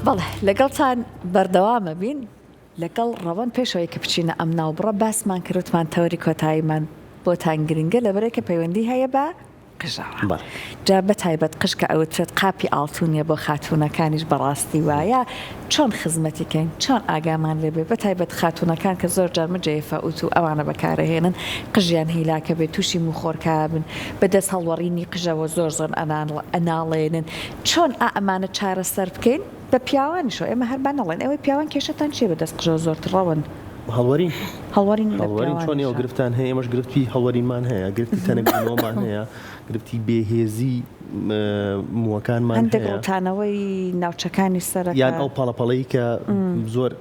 بەڵێ لەگەڵتان بەردەوامە بین لەگەڵ ڕەوەند پێش ئەوەی کە بچینە ئەم ناوبڕە باسمان کرد وتمان تەوەری کۆتاییمان بۆتان گرنگە لەبەرئەوەی کە پەیوەندی هەیە بە قژەوە جا بە تایبەت قژ کە ئەوترێت قاپی ئاڵتونیە بۆ خاتوونەکانیش بەڕاستی وایە چۆن خزمەتی کەین چۆن ئاگامان لێ بێ بە تایبەت خاتوونەکان کە زۆر جار مجێفە ئوتو ئەوانە بەکارەهێنن قژیان هیلاکە بێ تووشی موخۆرکا بن بە دەست هەڵوەڕینی قژەوە زۆر زۆر ئەناڵێنن چۆن ئا ئەمانە چارەسەر بکەین بە پیاوانیشەوە ئێمە هەر با نەڵێن ئێوەی پیاوان کێشەتان چیە بە دەست قژەوە زۆرتر ڕەون. هەڵوەرین. هەڵوەرین لە هەڵوەرین چۆن ئێوە پیاوانیشە. گرفتان هەیە ئێمەش گرفتی هەڵوەرینمان هەیە گرفتی تەنک بوونەوەمان هەیە گرفتی بێهێزی مووەکانمان هەندێک هەیە. ڕووتانەوەی ناوچەکانی سەرەکە. یان ئەو پەڵە پەڵەی کە زۆر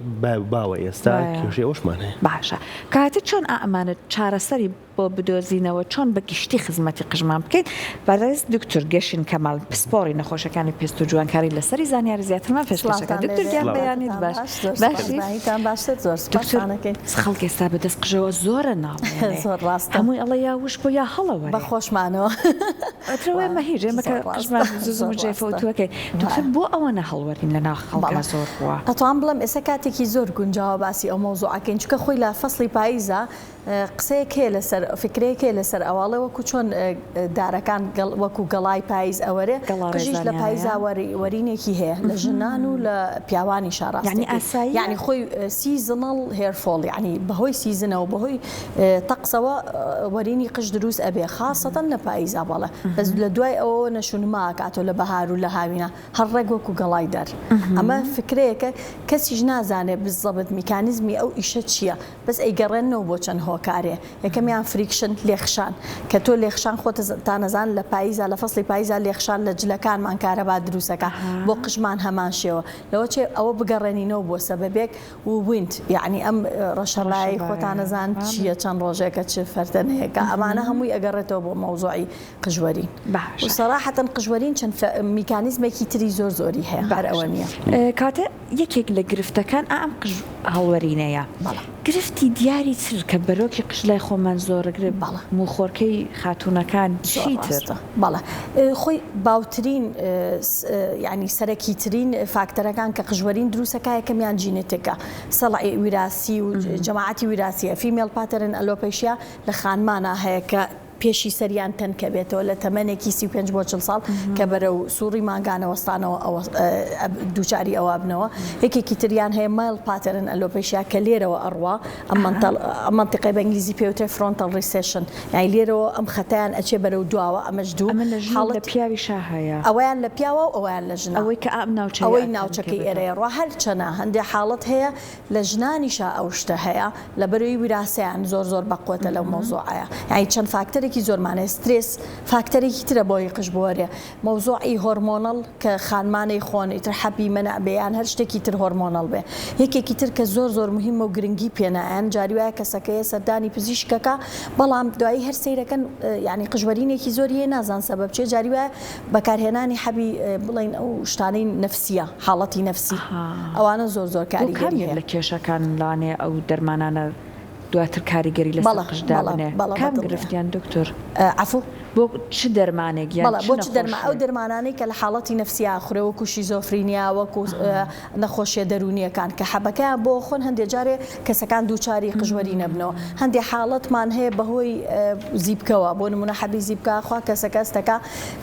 باوە ئێستا وایە. کێشەی ئەوەشمان هەیە. باشە کاتێ چۆن ئا ئەمانە چارەسەری بۆ بدۆزینەوە چۆن بە گشتی خزمەتی قژمان بکەین، بەڕێز دکتۆر گەشین کەمال پسپۆڕی نەخۆشەکانی پێست و جوانکاری لەسەری زانیاری زیاترمان پێشکەش دەکات. سڵاوتان دکتۆر لێبێ گیان بەیانیت کاتتان باش باش زۆر سوپاس باشی؟ بەیانیتان باشتر زۆر دکتۆر سوپاستان ئەکەین. خەڵک ئێستا بەدەست قژەوە زۆرە ناڵێنێ زۆر ڕاستە. هەمووی ئەڵێ یا وشک بوو یا هەڵەوەرێ. بە خۆشمانەوە. ئەترە ئێمە هیچ ئێمە کە زۆر ڕاستە قژمان زوو زوو زۆر مجێفە و ڕاستە. تووەکەی دکتۆر وایە. بۆ ئەوەنە هەڵوەرین لەناو خەڵکا بەڵێ زۆر بووە؟ ئەتوانم بڵێم ئێستا کاتێکی زۆر گونجاوە باسی ئەو مەوزوعە کەین چونکە خۆی لە فەسڵی پاییزا قسەیەک هەیە لەسەر فکرەیەک هەیە لەسەر ئەوە ئەڵێ وەکو چۆن دارەکان وەکو گەڵای پایز ئەوەرێ گەڵا قژیش لە پایزا ڕێزانیانەیە؟ وەرینێکی هەیە لە ژنان و لە پیاوانیشا یعنی ڕاستەکەی ئاساییە؟ یعنی خۆی seasonal hair fall یعنی بەهۆی season ەوە بەهۆی تەقسەوە وەرینی قژ دروست ئەبێ خاسەتەن لە پایزا بەڵێ بەس لە دوای ئەوەوە نەشونما ئەکاتەوە لە بەهار و لە هاوینا هەر ڕێک وەکو گەڵای دار ئەمە فکرەیەکە کەسیش نازانێ بزەبت میکانیزمی ئەو ئیشە چییە بەس ئەیگەڕێننەوە بۆ چەند هۆکارێ یەکەمیان friction لێخشان کە تۆ لێخشان خۆتانەزان لە پاییزا لە فەسڵی پاییزا لێخشان لە جلەکانمان کارەبا دروستەکا بۆ قژمان هەمان شێوە لەوە چێ ئەوە بگەڕێنینەوە بۆ سەبەبێک و wind یەعنی ئەم ڕەشەبای خۆتانەزان چییە چەند ڕۆژێکە چ فەرتەنەیەکە ئەمانە هەمووی ئەگەڕێتەوە بۆ مەوزوعی قژوەرین باشە و سەراحەتەن قژوەرین چەند میکانیزمێکی تری زۆر زۆری هەیە هەر ئەوە نییە. کاتە یەکێک لە گرفتەکان ئا ئەم قژ هەڵوەرینەیە. بەڵێ. گرفتی دیاری تر کە بەرۆکی قژ لای خۆمان زۆرەگرێ بەڵێ. مووخۆرکەی خاتوونەکان زۆر چی تر؟ ڕاستە بەڵێ خۆی باوترین یانی سەرەکیترین فاکتەرەکان کە قژوەرین دروستەکا یەکەمیان genetic ە سەڵعی ویراسی و جەماعەتی ویراسیە female pattern alopecia لە خانمانا هەیە کە پێشی سەریان تەنکە بێتەوە لە تەمەنێکی 35 بۆ 40 ساڵ کە بەرەو سوڕی مانگانە وەستانەوە ئەوە دووچاری ئەوە بنەوە یەکێکی تریان هەیە male pattern alopecia کە لێرەوە ئەڕوا ئەم مەنتیقەی بە ئینگلیزی پێوترێ frontal recession یانی لێرەوە ئەم خەتەیان ئەچێ بەرەو دواوە ئەمەش دوو ئەمە لە ژن و لە حاڵەتی پیاویشا هەیە. ئەوەیان لە پیاوە و ئەوەیان لە ژنە ئەوەی کە ئەم ناوچەیە ئەوەی تەنکە ناوچەکەی بێتەوە. ئێرەیە ڕوا هەرچەنە هەندێ حاڵەت هەیە لە ژنانیشا ئەو شتە هەیە لەبەرەوەی ویراسەیان زۆر زۆر بەقوەتە لەو مەوزوعەیە یانی چەند فاکتەرێکی زۆرمان هەیە سترێس فاکتەرێکی ترە بۆی قژ بوەرێ مەوزوعی hormonal کە خانمانەی خۆن ئیتر حەبی مەنع بێ یان هەر شتێکی تر hormonal بێ یەکێکی تر کە زۆر زۆر مهمە و گرنگی پێ نایەن جاری وایە کەسەکەیە سەردانی پزیشکەکە بەڵام دوایی هەر سەیرەکەن یانی قژوەرینێکی زۆری هەیە نازان سەبەب چیە جاری وایە بەکارهێنانی حەبی بڵێین ئەو شتانەی نەفسیە حاڵەتی نەفسی ئەوانە زۆر زۆر بۆ کاریگەری کامیەک هەیە. لە کێشەکان لەوانەیە ئەو دەرمانانە دواتر کاریگەری لەسەر بەڵێ قژ بەڵێ دابنێ بەڵێ کام بەدڵنیام. گرفتیان دکتۆر؟ عەفو؟ بۆ چ دەرمانێک یان بەڵێ چ بۆ چ دەرما ئەو نەخۆشیەک؟ دەرمانانەی کە لە حاڵەتی نەفسیا ئەخورێ وەکو شیزۆفرینیا وەکو نەخۆشیە دەروونیەکان کە حەبەکەیان بۆ خۆن هەندێ جارێ کەسەکان دووچاری قژوەری نەبنەوە هەندێ حاڵەتمان هەیە بەهۆی زیپکەوە بۆ نمونە حەبی زیپکە خوا کەسەکە هەستەکا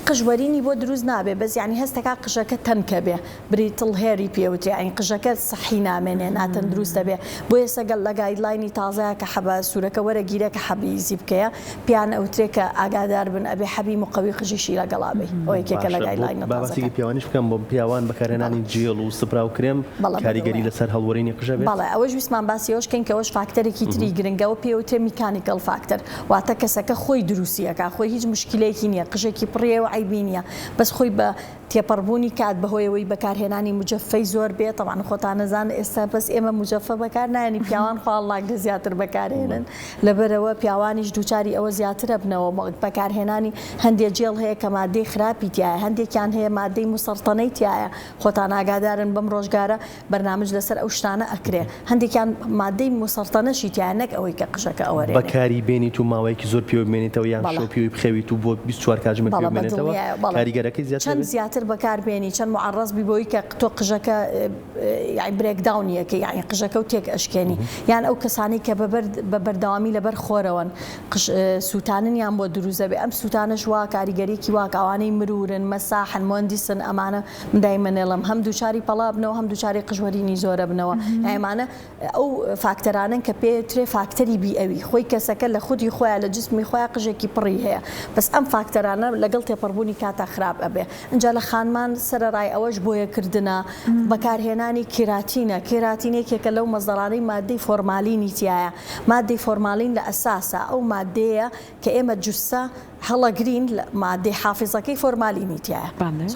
قژ وەرینی بۆ دروست نابێ بەس یانی هەستەکا قژەکە تەنکە بێ brittle hair ی پێ وترێ یانی قژەکە سەحی نامێنێ ناتەندروست دەبێ بۆیە سەگەل لە guideline ی تازەیا کە حەبە سوورەکە وەرەگیرێ کە حەبی زیپکەیە پێیان ئەوترێ کە ئاگادار بن ئەبێ حەبی مقەوی قژیشی لەگەڵا بێی ئەوە یەکێکە لە باشە بۆ guideline ە با باسێکی تازەکان. پیاوانیش بکەم بۆ پیاوان بەکارهێنانی بەڵێ. جێڵ و سپرا و کرێم بەڵێ کاریگەری بەدڵنیام. لەسەر هەڵوەرینی قژ هەبێت؟ بەڵێ ئەوەش ویستمان باسی ئەوەش کەین کە ئەوەش فاکتەرێکی تری گرنگە ئەوە پێی ئەوترێ mechanical factor واتە کەسەکە خۆی دروستی ئەکا خۆی هیچ موشکیلەیەکی نیە قژێکی پڕیە و عەیبی نیە بەس خۆی بە تێپەڕبوونی کات بەهۆی ئەوەی بەکارهێنانی موجەفەی زۆر بێ تەبعەن خۆتان ئەزانن ئێستا بەس ئێمە موجەفە بەکار نایەنی پیاوان خوا ئەڵڵا زیاتر بەکارهێنن لەبەرئەوە پیاوانیش دووچاری ئەوە زیاتر ئەبنەوە بەکارهێنانی هەندێ جێڵ هەیە کە مادەی خراپی تیایە هەندێکیان هەیە مادەی موسەڕتەنەی تیایە خۆتان ئاگادارن بەم ڕۆژگارە بەرنامج لەسەر ئەو شتانە ئەکرێ هەندێکیان مادەی موسەڕتەنەشی تیایە نەک ئەوەی کە قژەکە ئەوەرێنێ. بەکاری بێنیت و ماوەیەکی زۆر پێوە بمێنێتەوە یان بەڵێ. شەو پێوەی بخەویت و بۆ 24 کاتژمێر بەڵێ پێوە بمێنێتەوە بەدڵنیایەوە بەڵێ کاریگەرەکەی زیاتر چەند دەبێت؟ زیاتر. زیاتر بەکار بێنی چەند معەڕەز بی بۆی کە تۆ قژەکە یانی break down ی ئەکەی یانی قژەکە و تێک ئەشکێنی یان ئەو کەسانەی کە بەبەر بە بەردەوامی لەبەر خۆرەوەن قژ سووتاننیان بۆ دروست دەبێ ئەم سووتانەش وا کاریگەریەکی وا کە ئەوانەی مرورن مەساحن مهندسن ئەمانە من دایمە نێڵم هەم دووچاری پەڵا بنەوە هەم دووچاری قژوەرینی زۆرە بنەوە ئەمانە ئەو فاکتەرانەن کە پێ ترێ فاکتەری بیئەوی، خۆی کەسەکە لە خودی خۆیا لە جسمی خۆیا قژێکی پڕی هەیە بەس ئەم فاکتەرانە لەگەڵ تێپەڕبوونی کاتا خراپ ئەبێ ئینجا لە خانمان سەرەڕای ئەوەش بۆیە کردنە بەکارهێنانی کیراتینە کیراتین یەکێکە لەو مەزدەرانەی مادەی فۆرمالینی تیایە مادەی فۆرمالین لە ئەساسا ئەو مادەیە کە ئێمە جوسە هەڵەگرین لە مادەی حافزەکەی فۆرمالینی تیایە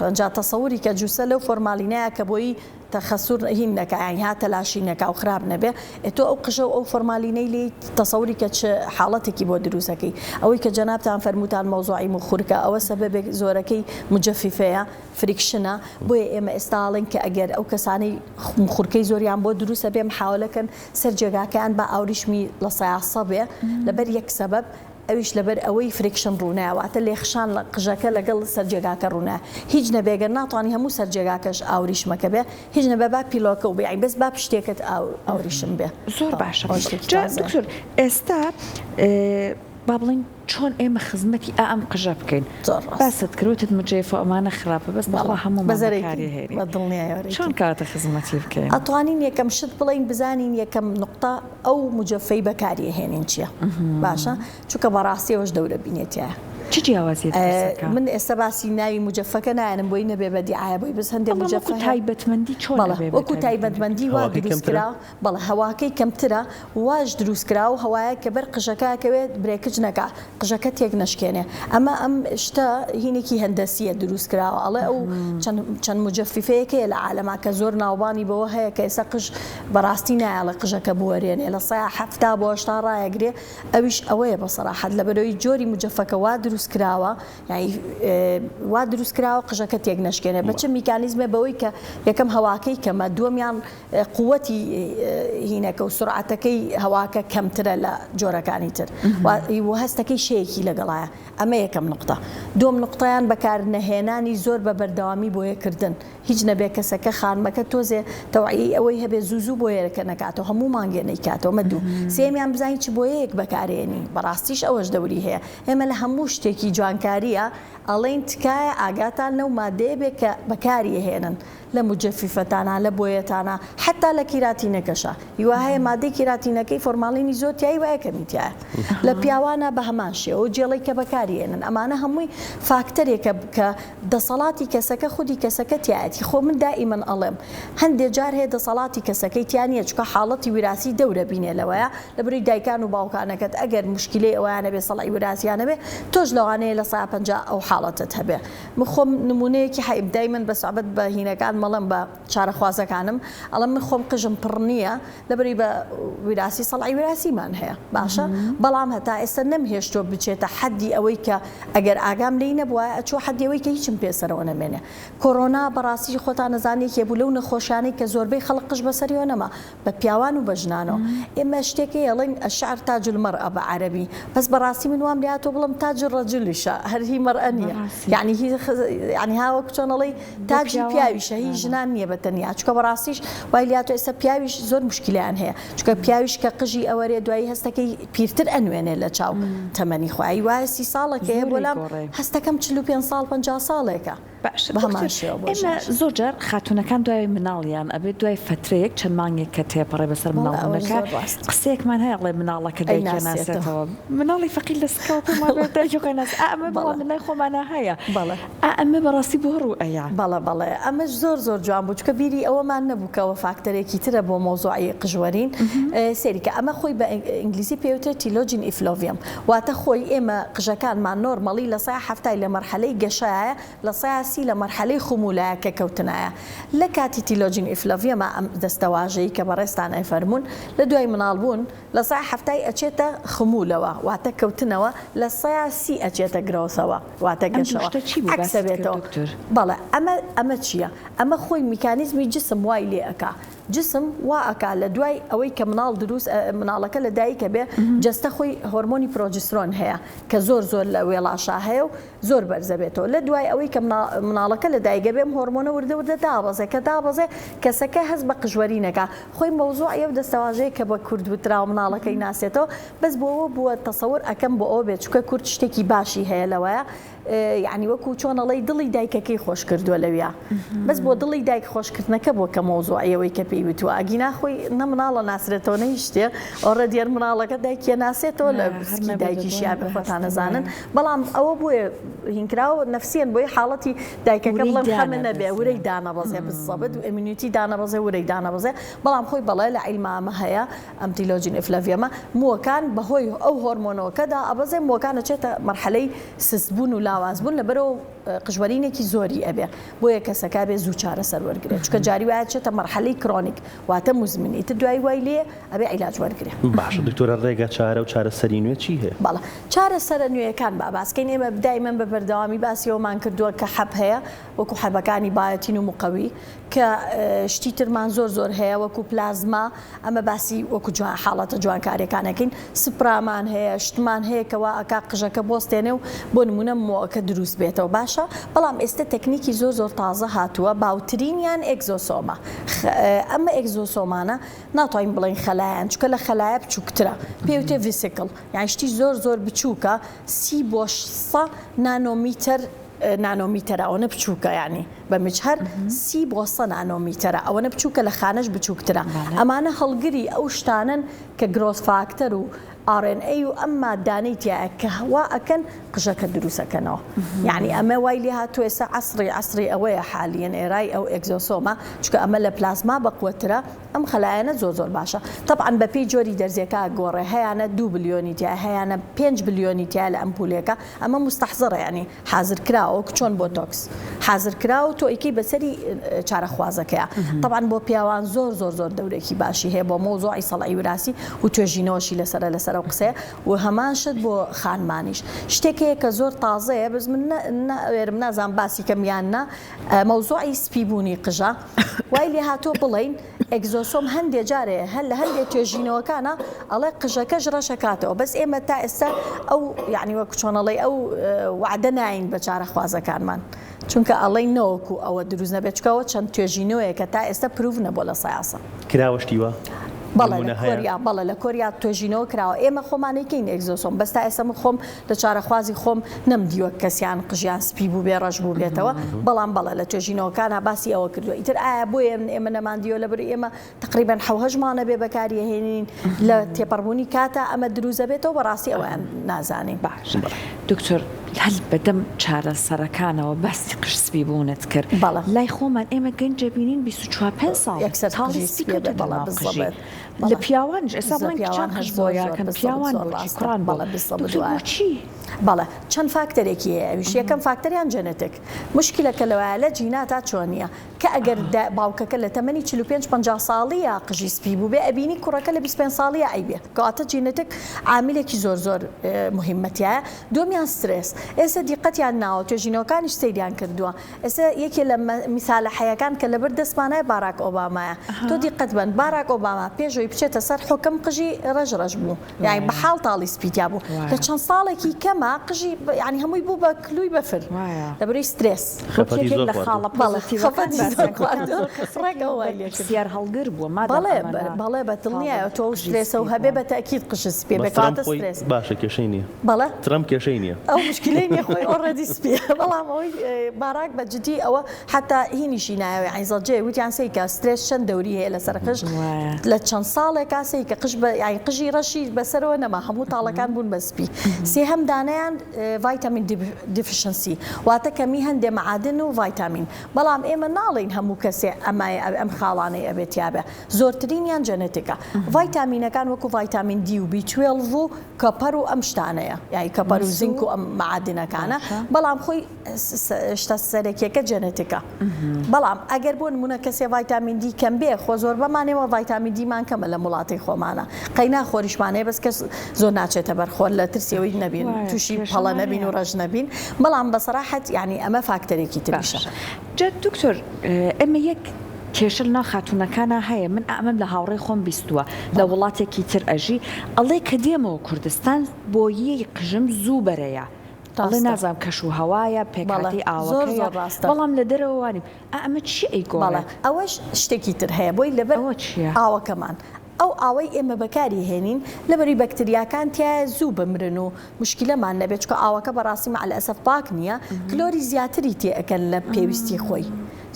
ئینجا تەسەوری کە جوسە لەو فۆرمالینەیە کە بۆی تەخەسور هین نەکا یانی ها تەلاشی نەکا و خراپ نەبێ ئێ تۆ ئەو قژە و ئەو فۆرمالینەی لێی تەسەوری کە چ حاڵەتێکی بۆ دروست ئەکەی ئەوەی کە جەنابتان فەرمووتان مەوزوعی موخورکە ئەوە سەبەبێک زۆرەکەی مجەفیفەیە friction ە بۆیە ئێمە ئێستا ئەڵێین کە ئەگەر ئەو کەسانەی موخورکەی زۆریان بۆ دروست ئەبێ محاوەلە کەن سەر جێگاکەیان با ئاوریشمی لە سەیاسە بێ لەبەر یەک سەبەب ئەویش لەبەر ئەوەی friction ڕوونایە واتە لێخشان لە قژەکە لەگەڵ سەر جێگاکە ڕوونایە هیچ نەبێ گەر ناتوانی هەموو سەر جێگاکەش ئاوریشمەکە بێ هیچ نەبێ با pillow کە و بێ یانی بەس با پشتێکت ئاو ئاوریشم بێ زۆر باشە جا دکتۆر ئێستا با بڵێین چۆن ئێمە خزمەتی ئا ئەم قژە بکەین زۆر ڕاست باست کرد وتت مجێفە ئەمانە خراپە بەس بەخوا هەموومان بەزەرەکی بەکاری هێنین بە دڵنیایەوە چۆن کەواتە خزمەتی بکەین؟ ئەتوانین یەکەم شت بڵێین بزانین یەکەم نوقتە ئەو مجەفەی بەکاری ئەهێنین چیە باشە چونکە بەڕاستی ئەوەش دەورە بینێ تیایە. چ جیاوازیە دروست ئەکا؟ من ئێستا باسی ناوی مجەفەکە نایەنم بۆی نەبێ بە دیعایە بۆی بەس هەندێ بەڵام مجەفە وەکو هەیە تایبەتمەندی چۆن بەڵێ ئەبێ بە وەکو تایبەتمەندی تایبەتمەندی وا هەواکەی دروست کەمترە؟ کرا بەڵێ هەواکەی کەمترە واش دروست کرا و هەوایە کە بەر قژەکە ئەکەوێت breakage نەکا قژەکە تێک نەشکێنێ ئەمە ئەم شتە هینێکی هەندەسیە دروست کراوە ئەڵێ ئەو چەند چەند مجەفیفەیەک هەیە لە عالەما کە زۆر ناوبانی بەوە هەیە کە ئێستا قژ بەڕاستی نایەڵێ قژەکە بوەرێنێ لە سەیا 70 بۆ 80 ڕایەگرێ ئەویش ئەوەیە بە سەراحەت لەبەرەوەی جۆری مجەفەکە وا دروست کراوە یانی وا دروست کراوە قژەکە تێک نەشکێنێ بە چ میکانیزمێ بەوەی کە یەکەم هەواکەی کەمە دووەمیان قوتی هینەکە و سرعەتەکەی هەواکە کەمترە لە جۆرەکانی تر و هەستەکەی شەیەکی لەگەڵایە ئەمە یەکەم نقطە دووەم نقطەیان بەکار نەهێنانی زۆر بە بەردەوامی بۆیەکردن هیچ نەبێ کەسەکە خانمەکە تۆزێ تەوعیەی ئەوەی هەبێ زوو زوو بۆیەکە نەکاتەوە هەموو مانگێ نەیکاتەوە مە دوو سێیەمیان بزانین چ بۆیەیەک بەکارێنی بەڕاستیش ئەوەش دەوری هەیە ئێمە لە هەموو شتێکی جوانکاریە ئەڵێین تکایە ئاگاتان لەو مادەیە بێ کە بەکاری ئەهێنن لە مجەفیفەتانا لە بۆیەتانا حەتا لە کیراتینەکەشا هیوا هەیە مادەی کیراتینەکەی فۆرماڵینی زۆر تیای وایە کەمی تیایە لە پیاوانا بە هەمان شێوە و جێڵی کە بەکاری ئێنن ئەمانە هەمووی فاکتەرێکە کە دەسەڵاتی کەسەکە خودی کەسەکە تیایەتی خۆ من دائیمەن ئەڵێم هەندێ جار هەیە دەسەڵاتی کەسەکەی تیا نییە چونکە حاڵەتی ویراسی دەورە بینێ لەوەیە لەبری دایکان و باوکانەکەت ئەگەر موشکیلەی ئەوەیان هەبێ سەڵعی ویراسیان هەبێ تۆش لەوانەیە 50% ئەو حاڵەتەت هەبێ من خۆم نمونەیەکی حەیم دایمەن بە سوعبەت بە هینەکان مەڵێم بە چارەخوازەکانم ئەڵێم من خۆم قژم پڕ نییە لەبری بە ویراسی سەڵعی ویراسیمان هەیە باشە بەڵام هەتا ئێستا نەمهێشتووە بچێتە حەدی ئەوەی کە ئەگەر ئاگام لێی نەبوایە ئەچووە حەدی ئەوەی کە هیچم پێ سەرەوە نەمێنێ کۆرۆنا بەڕاستی خۆتان ئەزانن یەکێ بوو لەو نەخۆشیانەی کە زۆربەی خەڵک قژ بەسەریەوە نەما بە پیاوان و بە ژنانەوە ئێمە شتێک هەیە ئەڵێن الشعر تاج المرأە بە عەرەبی بەس بەڕاستی من وام لێهاتووە بڵێم تاج الرجلیشە هەر هی مەرئە نییە یعنی هی یعنی ها وەک چۆن ئەڵێی تاجی پیاویشە هی ژنان نییە بە تەنیا چونکە بەڕاستیش وای لێهاتووە ئێستا پیاویش زۆر موشکیلەیان هەیە چونکە پیاویش کە قژی ئەوەرێ دوایی هەستەکەی پیرتر ئەنوێنێ لە چاو تەمەنی خۆی وایە 30 ساڵێک هەیە بۆ لام هەستەکەم 45 ساڵ 50 ساڵێکە. باشە دکتۆر ئێمە زۆر جار خاتوونەکان دوای مناڵیان ئەبێت دوای فەترەیەک چەند مانگێک کە تێپەڕێ بەسەر مناڵبوونەکە قسەیەکمان هەیە ئەڵێ مناڵەکە دایکی ناسێتەوە مناڵی فەقیر لە سکەوە پێم وابێ دایکی خۆی ناس ئا ئەمە بەڵام لای خۆمانا هەیە بەڵێ ئا ئەمە بەڕاستی بۆ ڕوو ئەیا؟ بەڵێ بەڵێ ئەمەش زۆر زۆر جوان بوو چونکە بیری ئەوەمان نەبوو کە ئەوە فاکتەرێکی ترە بۆ مەوزوعی قژوەرین سەیری کە ئەمە خۆی بە ئینگلیزی پێوترێت telogen effluvium واتە خۆی ئێمە قژەکانمان normally لە سەیا حەفتای لە مەرحەلەی گەشایە لە سەیا سی لە مەرحەلەی خمولایە کە کەوتنایە لە کاتی telogen effluvium ا ئەم دەستەواژەی کە بەڕێزتان ئەیفەرموون لە دوای مناڵ بوون لە سەیا حەفتای ئەچێتە خمولەوە واتە کەوتنەوە لە سەیا سی ئەچێتە growth ەوە واتە ئەم دوو گەشەوە شتە چی بوو عەکس باست کرد ئەبێتەوە دکتۆر؟ بەڵێ ئەمە ئەمە چییە؟ ئەمە خۆی میکانیزمی جسم وای لێ ئەکا جسم وا ئەکا لە دوای ئەوەی کە مناڵ دروست مناڵەکە لە دایک ئەبێ جەستە خۆی هۆرمۆنی پرۆجسترۆن هەیە کە زۆر زۆر لە وێڵاشا هەیە و زۆر بەرز ئەبێتەوە لە دوای ئەوەی کە مناڵەکە لە دایک ئەبێ ئەم هۆرمۆنە وردە وردە دابەزێ کە دابەزێ کەسەکە هەست بە قژوەری نەکا خۆی مەوزوعی ئەو دەستەواژەیە کە بە کورد وتراوە مناڵەکەی ناسێتەوە بەس بۆ ئەوە بووە تەسەور ئەکەم بۆ ئەوە بێت چونکە کورد شتێکی باشی هەیە لەوەیە یەعنی وەکو چۆن ئەڵێی دڵی دایکەکەی خۆش کردووە لەویا بەس بۆ دڵی دایک خۆشکردنەکە بووە کە مەوزوعی ئەوەی کە پێی وتووە ئەگینا خۆی نە مناڵە ناسرێتەوە نە هیچ شتێ already هەر مناڵەکە دایکی ئەناسێتەوە لە سکی دایکیشیا بێ خۆتان ئەزانن بەڵام ئەوە بۆیە هینکراوە نەفسیەن بۆی حاڵەتی دایکەکە بڵێم خەمە نەبێ ورەی دانەبەزێ بزەبت immunity دانەبەزێ ورەی دانەبەزێ بەڵام خۆی بەڵێ لە عیلما ئەمە هەیە ئەم telogen effluvium ە مووەکان بەهۆی ئەو هۆرمۆنەوە کە دائەبەزێ مووەکان ئەچێتە مەرحەلەی سست بوون و لاواز بوون لەبەرئەوە قژوەرینێکی زۆری ئەبێ بۆیە کەسەکە ئەبێ زوو چارەسەر وەرگرێ چونکە جاری وایە ئەچێتە مەرحەلەی chronic واتە موزمن ئیتر دوایی وای لێ ئەبێ عیلاج وەرگرێ. باشە دکتۆرە ڕێگە چارە و چارەسەری نوێ چی هەیە؟ بەڵێ چارەسەرە نوێیەکان با باس کەین ئێمە دایمەن بە بەردەوامی باسی ئەوەمان کردووە کە حەب هەیە وەکو حەبەکانی بایۆتین و مقەوی کە شتی ترمان زۆر زۆر هەیە وەکو پلازما ئەمە باسی وەکو جوان حاڵەتە جوانکاریەکان ئەکەین سپرامان هەیە شتمان هەیە کە وا ئەکا قژەکە بۆستێنێ و بۆ نمونە مۆەکە دروست بێتەوە باشە بەڵام ئێستە تەکنیکی زۆر زۆر تازە هاتووە باوترینیان exosome ە ئەمە exosome انە ناتوانین بڵێین خەلایان چونکە لە خەلایە بچووکترە پێوتێ vesicle یان شتی زۆر زۆر بچووکە سی بۆ سە نانۆمیتەر نانۆمیتەرە ئەوەنە بچووکە یانی بە مجهر سی بۆ سە نانۆمیتەرە ئەوەنە بچووکە لە خانەش بچووکترە ئەمانە هەڵگری ئەو شتانەن کە growth factor و RNA و ئەم مادانەی تیایە کە وا ئەکەن قژەکە دروست ئەکەنەوە یانی ئەمە وای لێ هاتووە ئێستا عەسڕی عەسڕی ئەوەیە حالیەن era ی ئەو exosome ە چونکە ئەمە لە پلازما بەقوەترە ئەم خەلایانە زۆر زۆر باشە تەبعەن بەپێی جۆری دەرزیەکە ئەگۆڕێ هەیانە دوو بلیۆنی تیایە هەیانە پێنج بلیۆنی تیایە لە ئەمپولێکە ئەمە موستەحزەرە یانی حازر کراوە وەک چۆن بۆتۆکس حازر کراوە تۆ ئەیکەی بەسەری چارەخوازەکەیا تەبعەن بۆ پیاوان زۆر زۆر زۆر دەورێکی باشی هەیە بۆ مەوزوعی سەڵعی وراسی و توێژینەوەشی لەسەرە لەسەر ئەو قسەیە و هەمان شت بۆ خانمانیش شتێک هەیە کە زۆر تازەیە بەس من نەوێرم نازانم باسی کەم یان نا مەوزوعی سپی بوونی قژە وای لێهاتووە بڵێین exosome هەندێ جارێ هەر لە هەندێ توێژینەوەکانا ئەڵێ قژەکەش ڕەشەکاتەوە بەس ئێمە تا ئێستا ئەو یعنی وەک چۆن ئەڵێی ئەو وەعدە ناین بە چارەخوازەکانمان چونکە ئەڵێین نەوەکو ئەوە دروست نەبێت چونکە ئەوە چەند توێژینەوەیەکە تا ئێستا proof نەبووە لە سەیاسە. کراوە شتی وا؟ بەڵێ لە کۆریا بەڵێ لە کۆریا توێژینەوە کراوە ئێمە خۆمان ئەیکەین exosome بەس تا ئێستا من خۆم لە چارەخوازی خۆم نەمدیوە کەسیان قژیان سپی بووبێ ڕەش بووبێتەوە بەڵام بەڵێ لە توێژینەوەکانا باسی ئەوە کردووە ئیتر ئایا بۆیە ئێمە نەماندیوە لەبەر ئێمە تقریبا حەو هەشت مانە بێ بەکاری ئەهێنین لە تێپەڕبوونی کاتا ئەمە دروست ئەبێتەوە بەڕاستی ئەوەیان نازانین. باشە دکتۆر هەر بەدەم چارەسەرەکانەوە باسی قژ سپی بوونت کرد بەڵێ. لای خۆمان ئێمە گەنج ئەبینین 24 پێنج ساڵ یەکسەر تاڵی قژی سپی سپی کەوتە ئەبێ بەڵێ ناو قژی بزەبت لە بەڵێ پیاوانیش ئێستا زە بڵێن پیاوان کچان هەر قژ زۆر زۆر بۆیاکەن بزەبت پیاوان زۆر بۆچی ڕاستە کوڕان بۆ بەڵێ بزەبت دکتۆر وایە. بۆچی؟ بەڵێ چەند فاکتەرێکی هەیە ئەویش یەکەم فاکتەریان genetic موشکیلەکە لەوایە لە جیناتا چۆنیە کە ئەگەر باوکەکە لە تەمەنی 45 50 ساڵییا قژی سپی بووبێ ئەبینی کوڕەکە لە 25 ساڵییا ئەیبێ کەواتە genetic عاملێکی زۆر زۆر موهیمە تیایە دووەمیان سترێس ئێستا دیقەتیان ناوە توێژینەوەکانیش سەیریان کردووە ئێستا یەکێ لە میسالە حەیەکان کە لەبەر دەستمانایە باراک ئۆبامایە تۆ دیقەت بەن باراک ئۆباما پێش ئەوەی بچێتە سەر حوکم قژی ڕەش ڕەش بوو یانی بە حاڵ تاڵی سپی تیا بوو لە چەند ساڵێکی کەما قژی یانی هەمووی بوو بە کلوی بەفر لەبەرەی سترێس. خەفەتی یەکێک زۆر لە خواردوو. خاڵە بەڵێ پۆزەتیڤەکان خەفەتی زۆر باسیان کرد خواردوو ڕێک ئەو وای لێ کرد. پرسیار هەڵگر بووە مادام بەڵێ ئەمانە بەڵێ بە تاڵی دڵنیایەوە تۆ ئەو قژی سترێسە و سپی هەبێ بووە. بە تەئکید قژت سپیە بێ بەس ترەمپ کەواتە خۆی سترێس. باشە کێشەی نییە. بەڵێ؟ ترەمپ کێشەی نییە. ئەو مشکیلەی نییە خۆی already سپیە بەڵام ئەوەی باراک بە جدی ئەوە حەتا هینیشی نایەوە یانی زەجەیە وتیان سەیکە سترێس چەند دەوری هەیە لەسەر قژ لە چەند ساڵێکا سەیکە قژ بە یانی قژی ڕەشی بەسەرەوە نەما هەموو تاڵەکان بوون بە سپی سێهەم دانەیان vitamin deficiency واتە کەمی هەندێ مەعادن و ڤایتامین بەڵام ئێمە ناڵێین هەموو کەسێ ئەمای ئەم خاڵانەی ئەبێ تیابێ زۆرترینیان genetic ە ڤایتامینەکان وەکو ڤایتامین دی و بی 12 و copper و ئەم شتانەیە یانی copper و زینک و ئەم مەعادنەکانە بەڵام خۆی شتە سەرەکیەکە genetic ە بەڵام ئەگەر بۆ نمونە کەسێ ڤایتامین دی کەم بێ خۆ زۆربەمان ئێمە ڤایتامین دیمان کەمە لەم وڵاتەی خۆمانە قەینا خۆریشمان هەیە بەس کەس زۆر ناچێتە بەر خۆر لە ترسی ئەوەی نەبین تووشی پەڵە نەبین و ڕەش نەبین بەڵام بە سەراحەت یانی ئەمە فاکتەرێکی تریشە. جا دکتۆر. ئێمە یەک کێشە لەناو خاتوونەکانا هەیە من ئەمەم لە هاوڕێی خۆم بیستووە لە وڵاتێکی تر ئەژی ئەڵێ کە دێمەوە کوردستان بۆیەی قژم زوو بەرەیە ئەڵێ ڕاستە. نازانم کەش و هەوایە بەڵێ پێکهاتەی زۆر ئاوەکەیە زۆر ڕاستە. بەڵام لە دەرەوە وانیم ئا ئەمە چی بەڵێ ئەیگۆڕێت؟ ئەوەش شتێکی تر هەیە بۆی لەبەر ئەوە چییە؟ ئاوەکەمان ئەو ئاوەی ئێمە بەکاری هێنین لەبەری بەکتریاکان تیایە زوو بمرن و موشکیلەمان نەبێت چونکە ئاوەکە بەڕاستی مع الاسف پاک نییە کلۆری زیاتری تێ ئەکەن لە پێویستی خۆی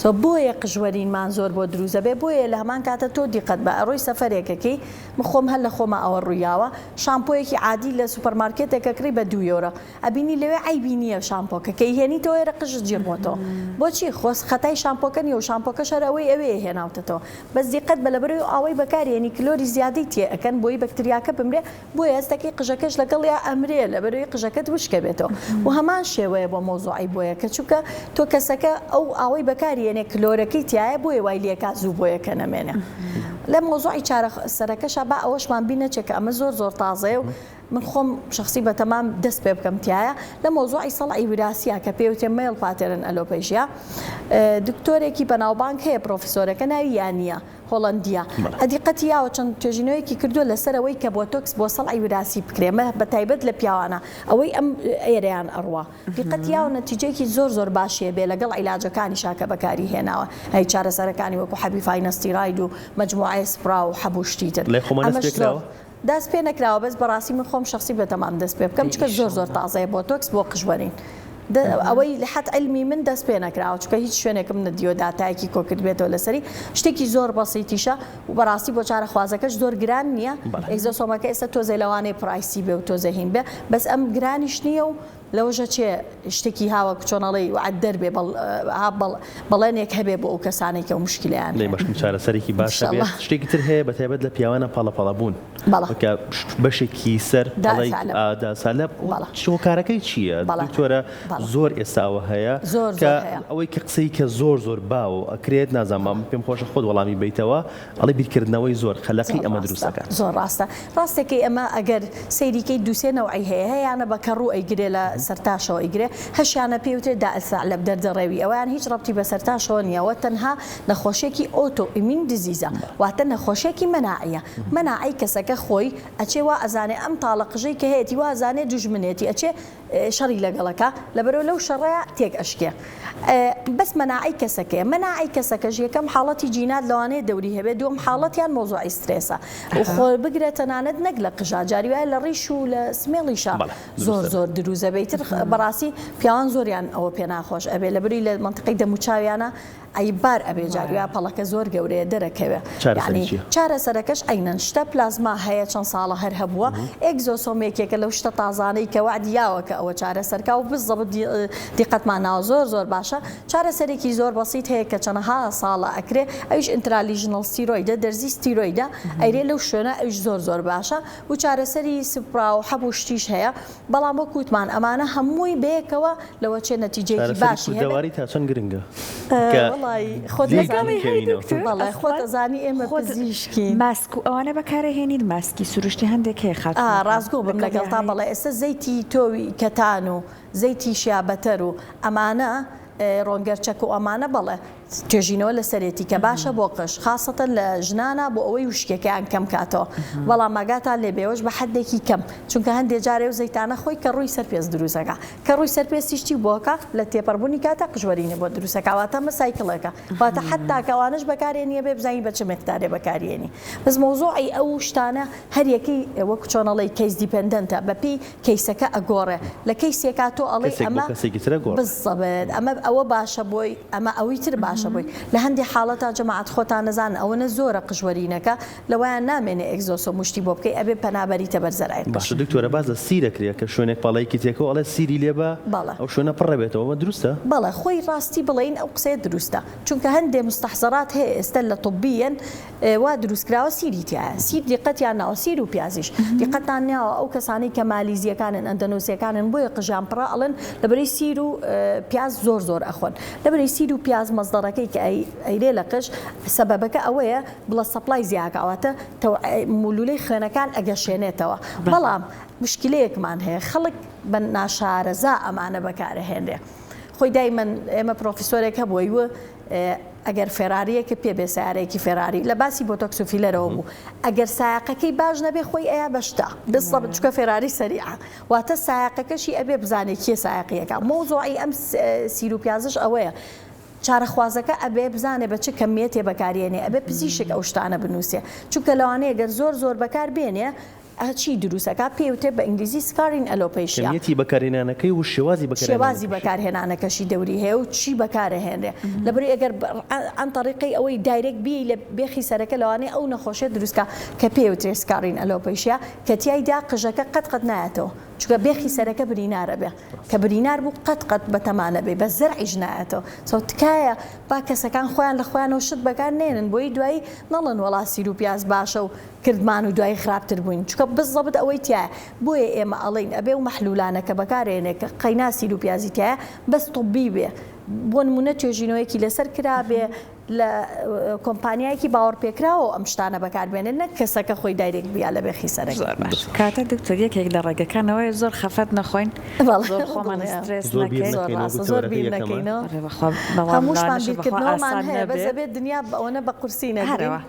سۆ بۆیە قژوەرینمان زۆر بۆ دروست ئەبێ بۆیە لە هەمان کاتە تۆ دیقەت بە ئەڕۆی سەفەرێک ئەکەی من خۆم هەر لە خۆما ئەوە ڕوویاوە شامپۆیەکی عادی لە سوپەر مارکێتێک ئەکڕی بە دوو یۆرۆ ئەبینی لەوێ عەیبی نییە شامپۆکە کە ئیهێنیتەوە ئێرە قژت جیڕ بۆتەوە بۆچی خۆ خەتای شامپۆکە نییە و شامپۆکەش هەر ئەوەی ئەوێیە هێناوتەتەوە بەس دیقەت بە لەبەرئەوەی ئاوەی بەکارێنی کلۆری زیادەی تێ ئەکەن بۆی بەکتریاکە بمرێ بۆیە هەستەکەی قژەکەش لەگەڵیا ئەمرێ لەبەرئەوەی قژەکەت وشکە بێتەوە و هەمان شێوەیە بۆ مەوزوعی بۆیەکە چونکە تۆ کەسەکە ئەو ئاوەی بەکاری ئەنێ کلۆرەکەی تیایە بۆیە وای لێکا زوو بۆیەکە نەمێنێ لە مەوزوعی چارە سەرەکەشا با ئەوەشمان بیر نەچێ کە ئەمە زۆر زۆر تازەیە و من خۆم شەخسی بەتەمام دەست پێ بکەم تیایا لە مەوزوعی سەڵعی وراسیا کە پێی وترێ male pattern alopecia دکتۆرێکی بەناوبانگ هەیە پرۆفیسۆرەکە ناوی یانیە هۆڵەندیە ئەدیقەتی یاوە چەند توێژینەوەیەکی کردووە لەسەر ئەوەی کە بۆتۆکس بۆ سەڵعی وراسی بکرێ مە بەتایبەت لە پیاوانە ئەوەی ئەم ئێرەیان ئەڕوا دیقەتی یاوە نەتیجەیەکی زۆر زۆر باشی هەبێ لەگەڵ عیلاجەکانیشا کە بەکاری هێناوە ئەی چارەسەرەکانی وەکو حەبی finasteride و مەجموعەی سپرا و حەب و شتی تر لای خۆمان دەست ئەمەش زۆر پێکراوە؟ دەست پێ نەکراوە بەس بەڕاستی من خۆم شەخسی بەتەمام دەست پێ بکەم چونکە زۆر زۆر تازەیە بۆتۆکس بۆ قژ وەرین ئەوەی لە حەد عیلمی من دەست پێ نەکراوە چونکە هیچ شوێنێکم نەدیوە داتایەکی کۆکردبێتەوە لەسەری شتێکی زۆر بەسیتیشە و بەڕاستی بۆ چارەخوازەکەش زۆر گران نییە exosome ەکە ئێستا تۆزێ لەوانەیە price ی بێ و تۆزێ هین بێ بەس ئەم گرانیش نییە و لەوەشە چێ شتێکی هاوە چۆن ئەڵێی وەعد دەربێ بەڵێنێک هەبێ بۆ ئەو کەسانەی کە ئەو مشکلەیان هەیە. بەڵکم چارەسەرێکی باش هەبێت. شتێکی تر هەیە بە تایبەت لە پیاوانە پەڵە پەڵە بوون کە بەشێکی سەر پەڵەی داسالە هۆکارەکەی چییە دکتۆرە؟ زۆر ئێستا ئەوە هەیە کە ئەوەی کە قسەی کە زۆر زۆر باو ئەکرێت نازانم پێم خۆشە خۆت وەڵامی بەیتەوە ئەڵێ بیرکردنەوەی زۆر قەلەقی ئەمە دروست ئەکات. زۆر ڕاستە. ڕاستەکەی ئەمە ئەگەر سەیری کەی دوو سێ نەوعی هەیە هەیانە بە کەڕوو ئەیگرێ لە سەرتاشەوە ئەیگرێ هەشیانە پێی وترێ داء الثعلب دەردە ڕێوی ئەوەیان هیچ ڕەبتی بە سەرتاشەوە نیە وە تەنها نەخۆشیەکی autoimmune disease ە واتە نەخۆشیەکی مەناعیە مەناعەی کەسەکە خۆی ئەچێ وا ئەزانێ ئەم تاڵە قژەی کە هەیەتی وا ئەزانێ دوژمنێتی ئەچێ شەڕی لەگەڵ ئەکا لەبەرئەوە لەو شەڕەیا تێک ئەشکێ بەس مەناعەی کەسەکەیە مەناعەی کەسەکەش یەکەم حاڵەتی جینات لەوانەیە دەوری هەبێ دووەم حاڵەتیان مەوزوعی سترێسە و خۆ بگرە تەنانەت نەک لە قژا جاری وایە لە ڕیش و لە سمێڵیشا زۆر زۆر دروست ئەبێ ئیتر بەڕاستی پیاوان زۆریان ئەوە پێ ناخۆش ئەبێ لەبری لە مەنتیقەی دەموچاویانە عەیب بار ئەبێ جاری وایە پەڵەکە زۆر گەورەیە دەرەکەوێ چارەسەری یانی چیە؟ چارەسەرەکەش عەینەن شتە پلازما هەیە چەند ساڵە هەر هەبووە exosome یەکێکە لەو شتە تازانەی کە وەعدی یاوە کە ئەوە چارەسەرکا و بزەبت دیقەتمان ناوە زۆر زۆر باشە چارەسەرێکی زۆر بەسیت هەیە کە چەنەها ساڵە ئەکرێ ئەویش intralesional steroid ە دەرزی ستیرۆیدە ئەیرێ لەو شوێنە ئەویش زۆر زۆر باشە و چارەسەری سپرا و حەب و شتیش هەیە بەڵام وەک وتمان ئەمانە هەمووی بەیەکەوە لەوەچێ نەتیجەیەکی چارەسەری باشی هەبێت. کوردەواری تا چەند گرنگە کە وەڵایی خۆت لێی ئەزانی بکەوینەوە؟ بەڵێ خۆت ئەزانی ئێمە خۆت پزیشکین. ماسک و ئەوانە بەکارئەهێنیت ماسکی سروشتی هەندێک هەیە ئا خاتوونەکان ڕاستگۆ بم لەگەڵیا لەگەڵتا هەیە؟ بەڵێ ئێستا زەیتی تۆوی کەتان و زەیتی شیابەتەر و ئەمانە ڕۆنگەرچەک و ئەمانە بەڵێ توێژینەوە لەسەرێتی کە باشە بۆ قژ خاسەتەن لە ژنانا بۆ ئەوەی وشکیەکەیان کەم کاتەوە بەڵام ئاگاتان لێ بێ ئەوەش بە حەدێکی کەم چونکە هەندێ جار ئەو زەیتانە خۆی کەڕووی سەر پێست دروست ئەکا کەڕووی سەر پێستیش چی بۆ ئەکا لە تێپەڕبوونی کاتا قژوەرینی بۆ دروست ئەکا واتە ئەمە cycle ێکە واتە حەتا کە ئەوانەش بەکارێنی ئەبێ بزانی بە چ میقدارێ بەکاریێنی بەس مەوزوعی ئەو شتانە هەریەکەی وەک چۆن ئەڵێی case dependent ە بەپێی کەیسەکە ئەگۆڕێ لە کەیسێکا تۆ ئەڵێی کەسێک بۆ ئەمە کەسێکی تر ئەگۆڕێ. بزەبت ئەمە ئەوە باشە بۆی ئەمە ئەوی تر باشە بۆی لە هەندێ حاڵەتا جەماعەت خۆتان ئەزانن ئەوەنە زۆرە قژوەرینەکە لەوەیان نامێنێ exosome و شتی بۆ بکەی ئەبێ پەنا بەریتە بەر زەرعی قژ. باشە دکتۆرە باس لە سیر ئەکرێ کە شوێنێک پەڵەیەکی تێکەوە ئەڵێ سیری لێ بە بەڵێ. ئەو شوێنە پڕ ئەبێتەوە ئەمە دروستە؟ بەڵێ خۆی ڕاستی بڵێین ئەو قسەیە دروستە چونکە هەندێ مستحضرات هەیە ئێستە لە طبیەن وا دروست کراوە سیری تیایە سیر دیقەتیان ناوە سیر و پیازیش دیقەتان ناوە ئەو کەسانەی کە مالیزیەکانن ئەندەنۆسیەکانن بۆیە قژیان پڕە ئەڵێن لەبەرەی سیر و پیاز زۆر زۆر ئەخۆن لەبەرەی سیر و پیاز مەزدەڕەکەی کە ئەیرێ لە قژ سەبەبەکە ئەوەیە blood supply زیاکە واتە مولولەی خوێنەکان ئەگەشێنێتەوە بەڵام مشکلەیەکمان هەیە خەڵک بە ناشارەزا ئەمانە بەکارەهێنرێ خۆی دایمەن ئێمە پرۆفیسۆرێک هەبوو ئەیوە. ئەگەر فێراریەکە پێ بێ سیارەیەکی فێراری لە باسی بۆتۆکس و فیلەرەوە بوو ئەگەر سایەقەکەی باش نەبێ خۆی ئەیا بە شتە بزەبت چونکە فێراری سەریعە واتە سایەقەکەشی ئەبێ بزانێ کێ سایەقیەکە مەوزوعی ئەم سیر و پیازش ئەوەیە چارەخوازەکە ئەبێ بزانێ بە چ کەمیەتێ بەکاریێنێ ئەبێ پزیشک ئەو شتانە بنووسێ چونکە لەوانەیە گەر زۆر زۆر بەکار بێنێ چی دروست ئەکا پێی وترێ بە ئینگلیزی scarring alopecia. کەمیەتی بەکارهێنانەکەی و شێوازی بەکارهێنانەکەشی. شێوازی بەکارهێنانەکەشی دەوری هەیە و چی بەکارئەهێنرێ لەبەرئەوەی ئەگەر عەن تەریقەی ئەوەی direct بیەی لە بێخی سەرەکە لەوانەیە ئەو نەخۆشیە دروست کا کە پێی وترێ scarring alopecia کە تیایدا قژەکە قەت قەت نایەتەوە چونکە بێخی سەرەکە برینار ئەبێ کە برینار بوو قەت قەت بەتەما نەبێ بە زەرعیش نایەتەوە so تکایە با کەسەکان خۆیان لە خۆیانەوە شت بەکار نەیەنن بۆیی دوایی نەڵێن وەڵا سیر و پیاز باشە و کردمان و دوایی خراپتر بووین چونکە بزەبت ئەوەی تیایە بۆیە ئێمە ئەڵێین ئەبێ ئەو مەحلولانە کە بەکارێنێ کە قەینا سیر و پیازی تیایە بەس طبی بێ بۆ نمونە توێژینەوەیەکی لەسەر کرابێ لە کۆمپانیایەکی باوەڕپێکراوەوە ئەم شتانە بەکاربێنێ نەک کەسەکە خۆی direct بیا لە بێخی سەرەکی. زۆر باش کاتە دکتۆر یەکێک لە ڕێگەکانەوەیە زۆر خەفەت نەخۆین زۆر خۆمان سترێس زۆر بیر نەکەین زۆر نەکەینەوە ڕاستە زۆر گوتەوەرەکە بیر یەکەمە. نەکەینەوە ئەرێ بەخوا بەڵام هەمووشمان لەوانەشە بەخوا بیرکردنەوەمان ئاسان هەیە بەس نەبێ ئەبێ دنیا ئەوەنە بە قورسی نەگرین. هەرەوە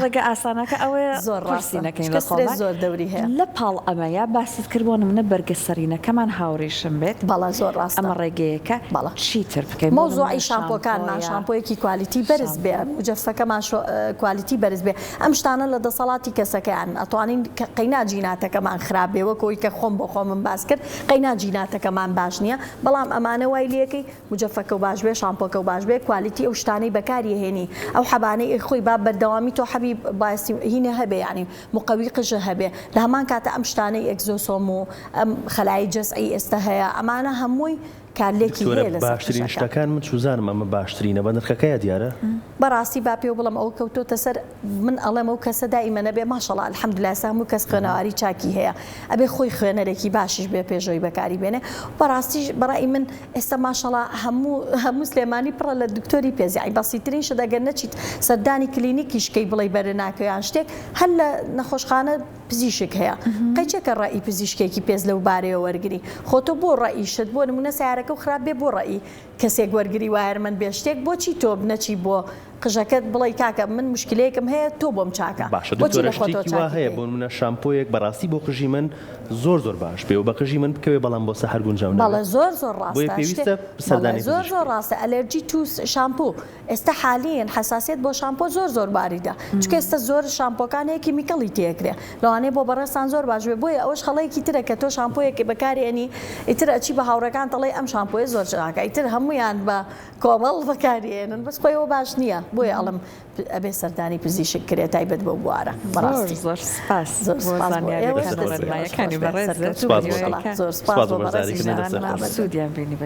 ڕێگە ئاسانەکە ئەوەیە زۆر قورسی ڕاستە نەکەین چونکە لە سترێس خۆمان. زۆر دەوری هەیە. لە پاڵ ئەمەیا باست کرد بۆ نمونە بەرگە سەرینەکەمان هاوڕیشم بێت بەڵێ زۆر ڕاستە. ئەمە ڕێگەیەکە بەڵێ. چی تر بکەین بۆ مەوزوعی نمونە شامپۆکانمان شامپۆیە شامپۆیەکی quality بەرز بێ شامپۆ. مجەفەکەمان شۆ quality بەرز بێ ئەم شتانە لە دەسەڵاتی کەسەکەیان ئەتوانین کە قەینا جیناتەکەمان خراپ بێ وەک ئەوەی کە خۆم بۆ خۆمم باس کرد قەینا جیناتەکەمان باش نییە بەڵام ئەمانە وای لێکەی مجەفەکەو باش بێ شامپۆکەو باش بێ quality ئەو شتانەی بەکاری ئەهێنی ئەو حەبانەی ئەیخۆی با بەردەوامی تۆ حەبی بایستی هینە هەبێ یانی مقەوی قژە هەبێ لە هەمان کاتە ئەم شتانەی exosome و ئەم خەلای جەزعی ئێستە هەیە ئەمانە هەمووی کارلێکی دکتۆرە هەیە لەسەر باشترین قژەکە. شتەکان من چوزانم ئەمە باشترینە بە نرخەکەیا دیارە؟ بەڕاستی با پێو بڵێم ئەوە کەوتۆتە سەر من ئەڵێم ئەو کەسە دائیمە نەبێ ماشەڵا الحمدللە ئێستا هەموو کەس خوێنەواری چاکی هەیە ئەبێ خۆی خوێنەرێکی باشیش بێ پێشەوەی بەکاری بێنێ بەڕاستیش بەڕای من ئێستا ماشەڵا هەموو هەموو سلێمانی پڕە لە دکتۆری پێست یانی بەسیترین شت ئەگەر نەچیت سەردانی کلینیکیش کەی بڵێی بەرە ناکەوێ یان شتێک هەر لە نەخۆشخانە پزیشک هەیە قەیچەکە ڕەئی پزیشکێکی پێست لەو بارەیەوە وەرگری خۆ تۆ بۆ ڕەئی شت بۆ نمونە سەیارەکەو خراپ بێ بۆ ڕەئی کەسێک وەرگری وایەرمەند بێ شتێک بۆچی تۆ نەچی بۆ قژەکەت بڵێی کاکە من موشکیلەیەکم هەیە تۆ بۆم چاکە باشە بۆچی دکتۆرە لە خۆتەوە شتێکی وا چاکی هەیە کەی. بۆ نمونە شامپۆیەک بەڕاستی بۆ قژی من زۆر زۆر باش بێ و بە قژی من بکەوێ بەڵام بۆ سەحەر گونجاو بەڵێ نەبێت زۆر زۆر بۆیە ڕاستە شتێ پێویستە بەڵێ سەردانی زۆر پزیشک زۆر بکەی. ڕاستە allergy to shampoo ئێستا حالیەن حەساسیەت بۆ شامپۆ زۆر زۆر باریدە چونکە ئێستا زۆر شامپۆکان هەیە chemical ی تێکرێ لەوانەیە بۆ بەڕێزتان زۆر باش بێ بۆیە ئەوەش هەڵەیەکی ترە کە تۆ شامپۆیەک بەکارێنی ئیتر ئەچی بە هاوڕێکانت ئەڵێی ئەم شامپۆیە زۆر چاکە ئیتر هەموویان بە کۆمەڵ بەکاری ئێنن بەس خۆی ئەوە باش نییە بۆیە ئەڵێم ئەبێ سەردانی پزیشک کرێ تایبەت بەو بوارە زۆر زۆر سپاس زۆر بۆ سپاس بۆ ئێوەش زانیاریەکان و دەست ڕێنماییەکانی خۆش بێت بەڕێزت سەرکەوتوو سپاس بن بۆ ئینشەڵا تۆ زۆر سپاس سپاس بۆ بۆ بەڕێزیش بەشداریکردنت دەست دەست خۆش. سوودیان بینی بە.